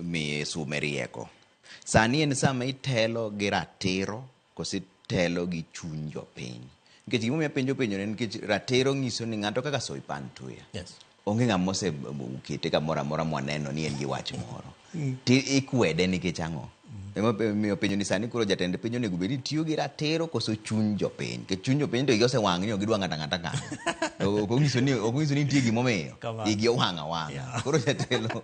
Miye sume rieko. Sani en sama itelo gi ratiro koso itelo gi chuny jopiny? Nikech gimomiyo apenjo penjo ni nikech ratiro nyiso ni ng'ato kaka Soipan Tuya. Onge ng'ama osekete kamoro amora mwaneno ni en gi wach moro. Ti ikwede nikech ang'o? Emomiyo penjo ni sani koro jatend piny onego bed ni tiyo gi ratiro koso chuny jopiny? Nikech chuny jopiny to igi osewang' ni ok gidwa ng'ato ang'ata kanyo. To ok onyiso ni nitie gimomiyo. Kamano. Igi owang' awang'a. Koro jatelo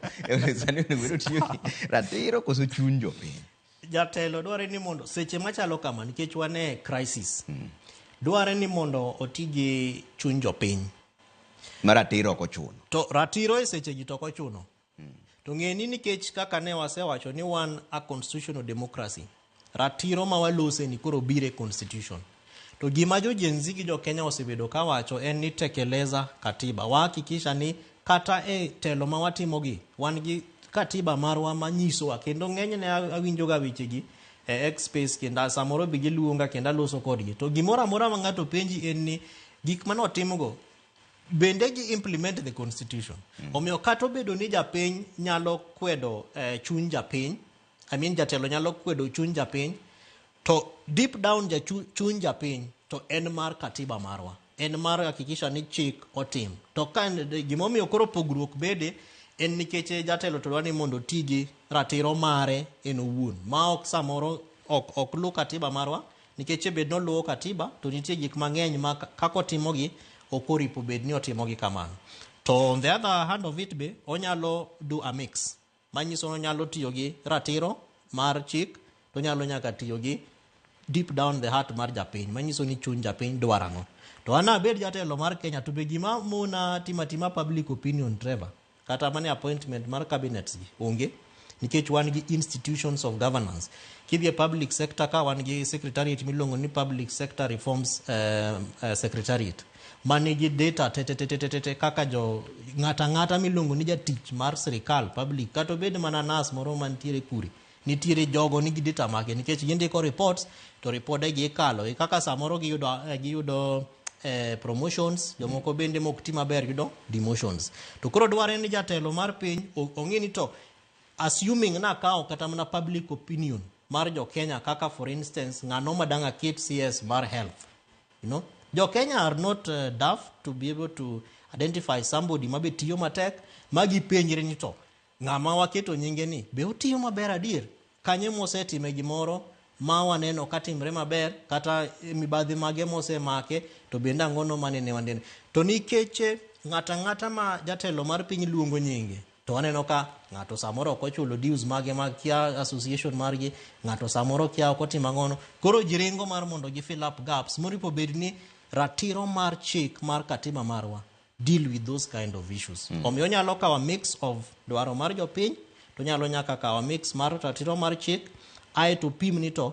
sani onego bed ni otiyo gi ratiro koso chuny jopiny? Jatelo dware ni mondo seche machalo kama, nikech wan e crisis, dware ni mondo oti gi chuny jopiny. Ma ratiro ok ochuno. To ratiro e seche gi to ok ochuno. To ng'e ni nikech kaka ne wasewacho ni wan a constitutional democracy, ratiro ma walose ni koro biro e constitution. To gima jo Gen Z gi jo Kenya osebedo kawacho en ni tekeleza katiba. Wahakikisha ni kata e telo ma watimogi, wan gi katiba marwa manyisowa, kendo ng'enyne awinjoga wechegi e X space, kendo samoro be giluonga kendo aloso kodgi. To gimoro amora ma ng'ato penji en ni gik manotimgo bende gi implement the constitution. Omiyo kata obedo ni japiny nyalo kwedo chuny japiny, I mean, jatelo nyalo kwedo chuny japiny, to deep down chuny japiny to en mar katiba marwa, en mar hakikisha ni chik otim. To ka gimomiyo koro pogruok bede en nikech jatelo to dwa ni mondo oti gi ratiro mare en owuon ma ok samoro ok luw katiba marwa, nikech bed noluwo katiba to nitie gik mang'eny ma kaka otimogi ok oripo bed ni otimogi kamano. To on the other hand of it be onyalo do a mix, manyiso ni onyalo tiyo gi ratiro mar chik to onyalo nyaka tiyo gi deep down the heart mar japiny, manyiso ni chuny japiny dwaro ang'o. To an abed jatelo mar Kenya, to be gima mona timo atima public opinion, Trevor, kata mana e appointment mar cabinets gi onge, nikech wan gi institutions of governance. Kidhi e public sector ka, wan gi secretariat miluongo ni Public Sector Reforms Secretariat manigi data te kaka jo ng'ata ang'ata miluongo ni jatich mar sirikal public, kata obed mana nas moro mantiere kure, nitiere jogo nigi data mage, nikech gindiko reports to ripode gi ikalo e kaka samoro giyudo promotions, jomoko bende mok ti maber yudo demotions. To koro dware ni jatelo mar piny ong'e ni to assuming nakawo kata mana public opinion mar jo Kenya, kaka for instance ng'ano madang' aket CS mar health, jo Kenya are not daft to be able to identify somebody mabe tiyo matek, ma gipenjre ni to ng'ama waketo nyinge ni be otiyo maber adier, kanye mosetime gimoro ma waneno ka timre maber, kata mibadhi mage mosemake, to bende ang'ono manene wanene. To nikech ng'ato ang'ata ma jatelo mar piny luongo nyinge to waneno ka ng'ato samoro ok ochulo dues mage mag kia association margi, ng'ato samoro kia ok otimo ang'ono, koro ji ringo mar mondo gi fill up gaps moripo bed ni ratiro mar chik mar katiba marwa deal with those kind of issues. Omiyo onyalo kawo a mix of dwaro mar jopiny, to onyalo nyaka kawo a mix mar ratiro mar chik, aeto pim ni to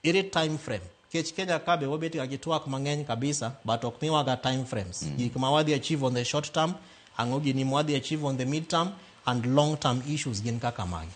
ere time frame, nikech Kenya ka be wabet ga gi twak mang'eny kabisa, but ok miwaga time frames. Gik ma wadhi achieve on the short term ang'o, gini mwadhi achieve on the mid term and long term issues gin kaka magi.